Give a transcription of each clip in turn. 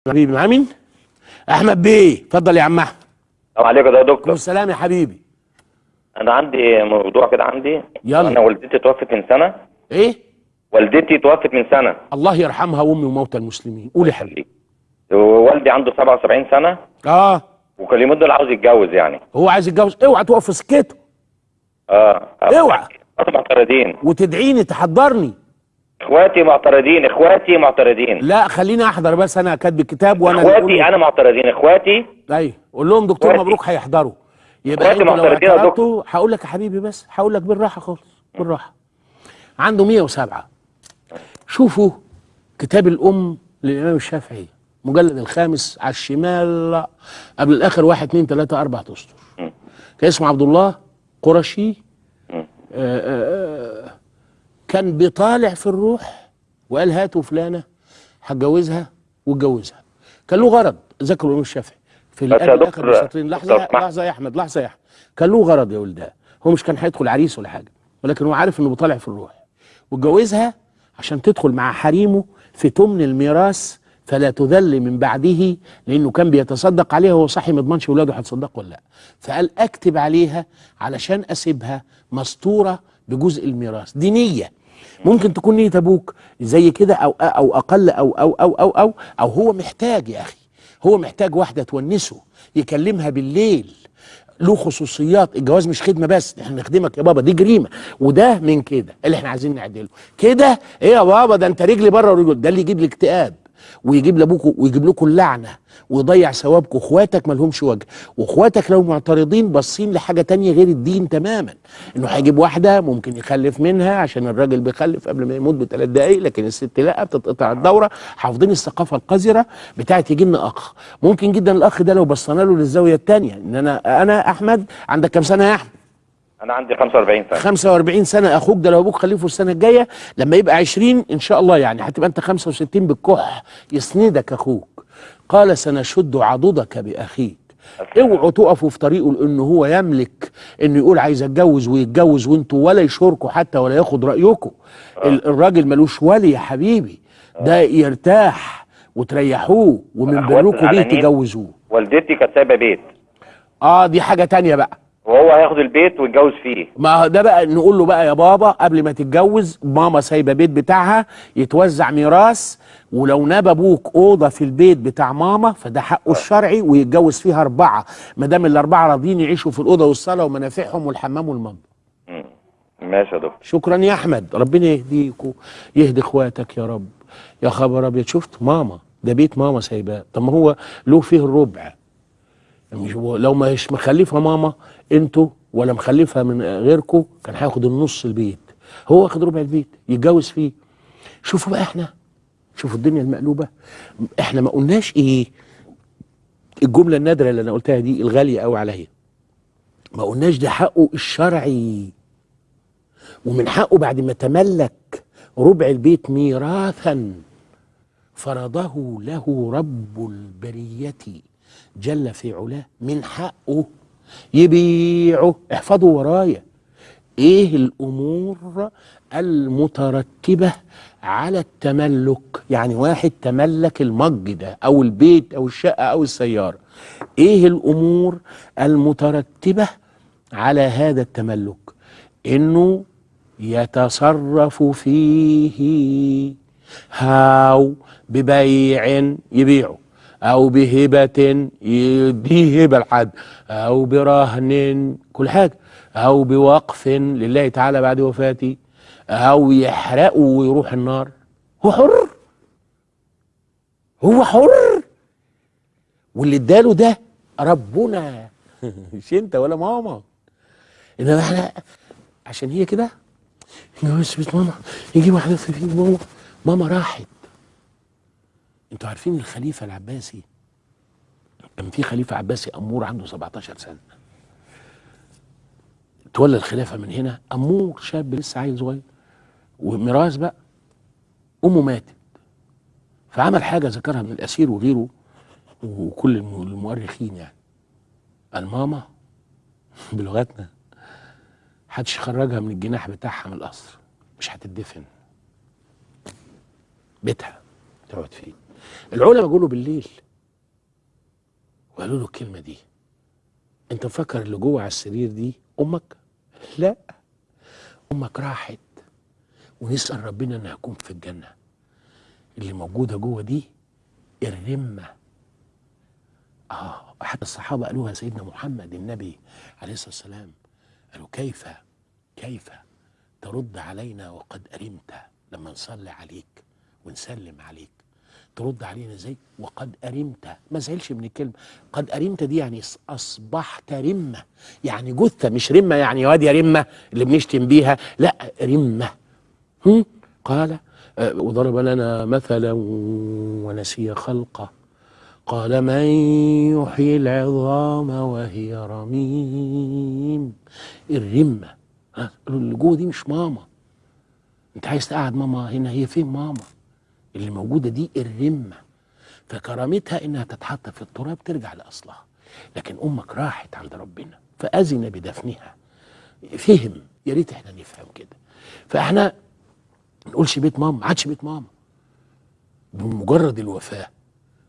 حبيبي مع مين؟ احمد بيه، اتفضل يا عم احمد. السلام عليكم يا دكتور. السلام يا حبيبي. انا عندي موضوع كده عندي. يلا. انا والدتي توفت من سنة. ايه؟ والدتي توفت من سنة. الله يرحمها وامي وموتى المسلمين. قول يا حبيبي. ووالدي عنده 77 سنة. اه. وكل يومين دول عاوز يتجوز يعني. هو عايز يتجوز، اوعى تقف في سكته. اه. اوعى. اخواتي معترضين. وتدعيني تحضرني. اخواتي معترضين، اخواتي معترضين. لا خليني احضر بس، انا كاتب الكتاب وانا اخواتي انا معترضين، اخواتي. ايوه قول لهم دكتور مبروك هيحضروا. يبقى انتوا لو اعترضتوا هقول لك يا حبيبي، بس هقول لك بالراحة خالص، بالراحة. عنده 107. شوفوا كتاب الام للامام الشافعي، مجلد الخامس على الشمال قبل الاخر 1 2 3 4 اسطر. كان اسمه عبد الله قرشي. كان بيطالع في الروح وقال هاتوا فلانه هتجوزها واتجوزها. كان له غرض، ذكر الامام الشافعي في الاخر بسطرين. لحظة لحظة يا احمد، لحظة يا احمد. كان له غرض يا ولدها، هو مش كان هيدخل عريس ولا حاجة، ولكن هو عارف انه بيطالع في الروح واتجوزها عشان تدخل مع حريمه في تمن الميراث فلا تذل من بعده، لانه كان بيتصدق عليها وهو صاحي ما يضمنش ولاده هتصدق ولا لا. فقال اكتب عليها علشان اسيبها مستورة بجزء الميراث. دي نيه، ممكن تكون نيه ابوك زي كده او اقل او او او او او او هو محتاج يا اخي، هو محتاج واحدة تونسه، يكلمها بالليل، له خصوصيات. الجواز مش خدمة بس، احنا نخدمك يا بابا، دي جريمة. وده من كده اللي احنا عايزين نعدله كده. ايه يا بابا ده انت رجلي بره ورجل، ده اللي يجيب الاكتئاب ويجيب لابوكوا ويجيب لكم اللعنة ويضيع ثوابكم. اخواتك ما لهمش وجه، واخواتك لو معترضين باصين لحاجة تانية غير الدين تماما، انه هيجيب واحدة ممكن يخلف منها عشان الراجل بيخلف قبل ما يموت ب3 دقايق، لكن الست لا، بتتقطع الدورة. حافظين الثقافة القذرة بتاعت يجي لنا اخ. ممكن جدا الاخ ده لو بصينا له للزاويه الثانية، ان انا احمد، عندك كام سنة يا احمد؟ انا عندي 45 سنة. 45 سنة. اخوك ده لو ابوك خلفه السنة الجاية لما يبقى 20 ان شاء الله، يعني هتبقى انت 65 بالكح، يسندك اخوك. قال سنشد عضدك باخيك. اوعوا تقفوا في طريقه، لانه هو يملك انه يقول عايز اتجوز ويتجوز، وانتوا ولا يشوركوا حتى ولا ياخد رايكم. الراجل ملوش ولي يا حبيبي، ده يرتاح وتريحوه ومن بركم بيه تجوزوه. والدتي كانت سايبه بيت. دي حاجة تانية بقى، وهو هياخد البيت ويتجوز فيه. ما ده بقى نقول له بقى يا بابا قبل ما تتجوز، ماما سايبه بيت بتاعها يتوزع ميراث، ولو ناب ابوك اوضة في البيت بتاع ماما فده حقه الشرعي، ويتجوز فيها 4 ما دام ال4 راضيين يعيشوا في الاوضة والصاله ومنافعهم والحمام والمطبخ. ماشي يا دكتور. شكرا يا احمد، ربنا يهديكوا يهدي اخواتك يا رب. يا خبر ابيض، شفت ماما ده بيت ماما سايباه، طب ما هو له فيه الربع. مش لو مش مخلفها ماما انتوا ولا مخلفها من غيركوا كان هياخد النص البيت، هو واخد ربع البيت يتجوز فيه. شوفوا بقى احنا، شوفوا الدنيا المقلوبة. احنا ما قلناش ايه الجملة النادرة اللي انا قلتها دي الغالية قوي عليا، ما قلناش ده حقه الشرعي، ومن حقه بعد ما تملك ربع البيت ميراثا فرضه له رب البرية جل في علاه، من حقه يبيعه. احفظوا ورايا ايه الامور المترتبة على التملك. يعني واحد تملك المج ده او البيت او الشقة او السيارة، ايه الامور المترتبة على هذا التملك؟ انه يتصرف فيه، هاو ببيع يبيعه، او بهبه يديه هبه لحد، او برهن كل حاجة، او بوقف لله تعالى بعد وفاتي، او يحرقه ويروح النار. هو حر، هو حر، واللي اداله ده ربنا مش انت ولا ماما. انما احنا عشان هي كده نجوز بيت ماما، يجيب واحدة في ماما، ماما راحت. انتوا عارفين الخليفة العباسي، كان في خليفة عباسي امور عنده 17 سنة، تولى الخلافة من هنا، امور شاب لسه عيل صغير وميراث بقى. امه ماتت، فعمل حاجة ذكرها ابن الاسير وغيره وكل المؤرخين، يعني قال ماما بلغتنا محدش يخرجها من الجناح بتاعها من القصر، مش هتدفن، بيتها تقعد فيه. العلماء جولة بالليل وقالوا له الكلمة دي، انت مفكر اللي جوه على السرير دي امك؟ لا، امك راحت، ونسأل ربنا انها تكون في الجنة. اللي موجودة جوه دي الرمة. حتى الصحابة قالوها سيدنا محمد النبي عليه الصلاة والسلام، قالوا كيف ترد علينا وقد أرمت؟ لما نصلي عليك ونسلم عليك ترد علينا ازاي وقد أرمت؟ ما زعلش من الكلمة قد أرمت دي، يعني أصبحت رمة، يعني جثة، مش رمة يعني واد يا رمة اللي بنشتم بيها، لا رمة. قال وضرب لنا مثلا ونسي خلقه قال من يحيي العظام وهي رميم. الرمة اللي جوه دي مش ماما، انت عايز تقعد ماما هنا، هي فين ماما؟ اللي موجودة دي الرمة، فكرامتها انها تتحط في التراب ترجع لأصلها، لكن امك راحت عند ربنا فأذن بدفنها. فهم، يا ريت احنا نفهم كده. فاحنا ما نقولش بيت ماما، ما عادش بيت ماما بمجرد الوفاة،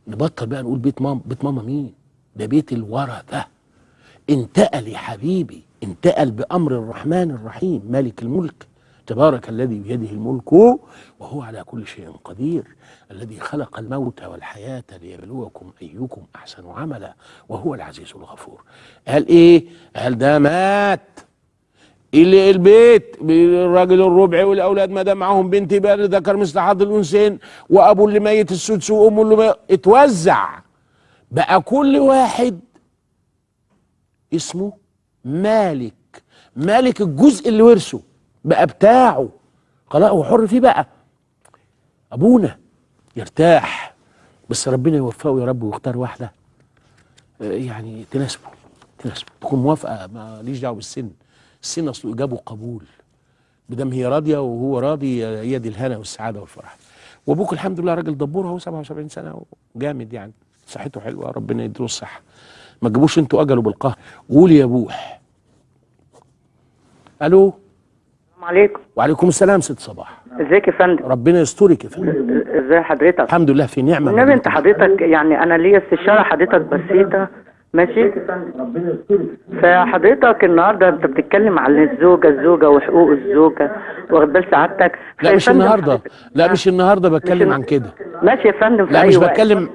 نبطل بقى نقول بيت ماما. بيت ماما مين؟ ده بيت الورثة. انتقل يا حبيبي، انتقل بأمر الرحمن الرحيم مالك الملك تبارك الذي بيده الملك وهو على كل شيء قدير، الذي خلق الموت والحياة ليبلوكم أيكم أحسن عملا وهو العزيز الغفور. قال إيه؟ قال ده مات اللي البيت الراجل الربع والأولاد ما دام معاهم بنت يبقى ذكر مثل حظ الأنثيين، وأبو اللي ميت السدس وأمه اللي ميت، اتوزع بقى كل واحد اسمه مالك، مالك الجزء اللي ورثه بقى بتاعه، خلاص هو حر فيه بقى. ابونا يرتاح، بس ربنا يوفقه يا رب ويختار واحدة يعني تناسبه، تكون موافقة، ما ليش دعوه بالسن، السن اصله ايجاب وقبول، بدم هي راضية وهو راضي، هي دي الهنا والسعادة والفرح. وابوك الحمد لله راجل دبور اهو، 77 سنة وجامد يعني، صحته حلوة، ربنا يديله الصحة. ما تجيبوش انتوا اجله بالقهر. قول يا بوح. الو. السلام عليكم. وعليكم السلام ست صباح. ازيك يا فندم؟ ربنا يسترك يا فندم. ازي حضرتك؟ الحمد لله في نعمه. والنبي انت حضرتك يعني انا ليا استشاره حضرتك بسيطة. ماشي؟ ربنا يسترك. فحضرتك النهارده انت بتتكلم عن الزوجة وحقوق الزوجة، واخد بال سعادتك؟ لا مش النهارده، لا مش النهارده بتكلم عن كده. ماشي يا فندم. لا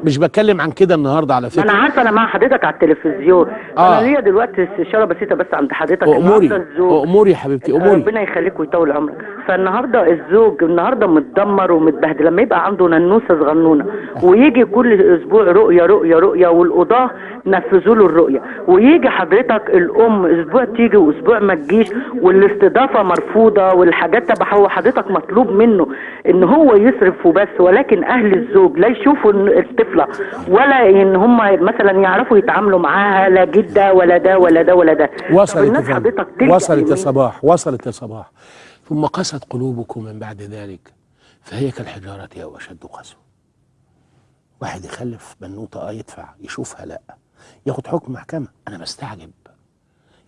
مش بتكلم عن كده النهارده على فكرة. انا عارفه، انا مع حضرتك على التلفزيون. انا ليا دلوقتي استشاره بسيطة بس عند حضرتك. اموري اموري يا حبيبتي، اموري. ربنا يخليك ويطول عمرك. فالنهارده الزوج النهارده متدمر ومتبهدل، لما يبقى عنده ننوسه صغنونه ويجي كل اسبوع رؤية رؤية رؤية، والقضاه نفذوا له الرؤية، ويجي حضرتك الام اسبوع تيجي واسبوع ما تجيش، والاستضافه مرفوضة والحاجات. طب هو حضرتك مطلوب منه ان هو يصرف وبس، ولكن اهل الزوج لا يشوفوا الطفلة ولا ان هم مثلا يعرفوا يتعاملوا معاها، لا جده ولا ده ولا ده ولا ده. وصلت وصلت يا صباح، وصلت يا صباح. ثم قست قلوبكم من بعد ذلك فهي كالحجارة او اشد قسوة. واحد يخلف بنوته يدفع، يشوفها لا، ياخد حكم محكمة. انا بستعجب،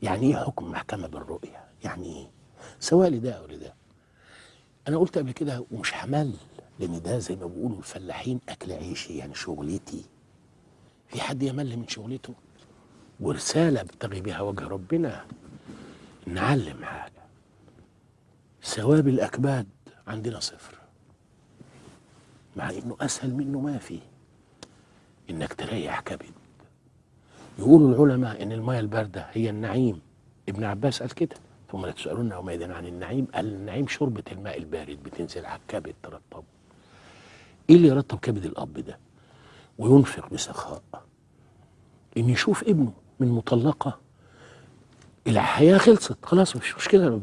يعني ايه حكم محكمة بالرؤية؟ يعني ايه؟ سواء لده او لده. انا قلت قبل كده ومش همل، لان ده زي ما بيقولوا الفلاحين اكل عيشي، يعني شغلتي. في حد يمل من شغلته؟ ورسالة ابتغي بها وجه ربنا، نعلم حاجة. ثواب الاكباد عندنا صفر، مع انه اسهل منه ما فيه، انك تريح كبد. يقولوا العلماء ان المية البارده هي النعيم، ابن عباس قال كده. ثم لا تسألون يومئذ عن النعيم، قال النعيم شربة الماء البارد بتنزل على الكبد ترطبه. ايه اللي يرطب كبد الاب ده وينفق بسخاء؟ ان يشوف ابنه من مطلقه الحياة خلصت خلاص، مش مشكلة،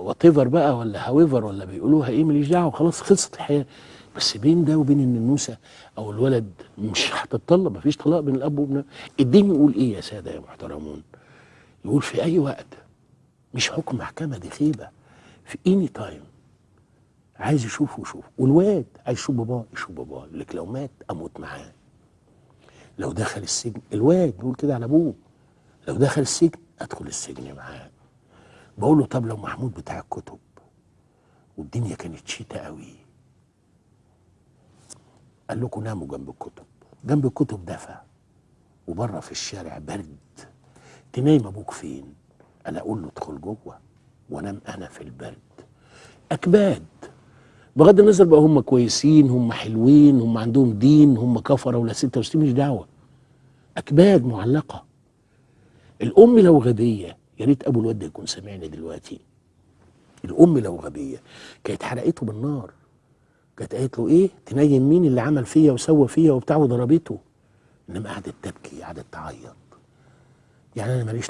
whatever بقى ولا however ولا بيقولوها ايه، ماليش دعوه، خلاص خلصت الحياة. بس بين ده وبين ان النوسه او الولد مش هتتطلق، مفيش طلاق بين الاب وابنه. الدين يقول ايه يا ساده يا محترمون؟ يقول في اي وقت، مش حكم محكمة دي خيبه، في any time عايز يشوفه يشوفه، والواد عايز يشوف باباه يشوف باباه، يقول لك لو مات اموت معاه، لو دخل السجن، الواد بيقول كده على ابوه، لو دخل السجن ادخل السجن معاه. بقول له طب لو محمود بتاع الكتب والدنيا كانت شتاء قوي قال لكم ناموا جنب الكتب. جنب الكتب دفا، وبره في الشارع برد. تنام ابوك فين؟ انا اقول له ادخل جوه وانام انا في البرد. اكباد، بغض النظر بقى هم كويسين، هم حلوين، هم عندهم دين، هم كفره ولا 66، مش دعوه. اكباد معلقه. الام لو غبية، يا ريت ابو الواد ده يكون سامعني دلوقتي. الام لو غبية كانت حرقته بالنار، كانت قالت له ايه تنيم مين اللي عمل فيا وسوى فيا وبتاع وضربته. انما قعدت تبكي، قعدت تعيط. يعني انا ماليش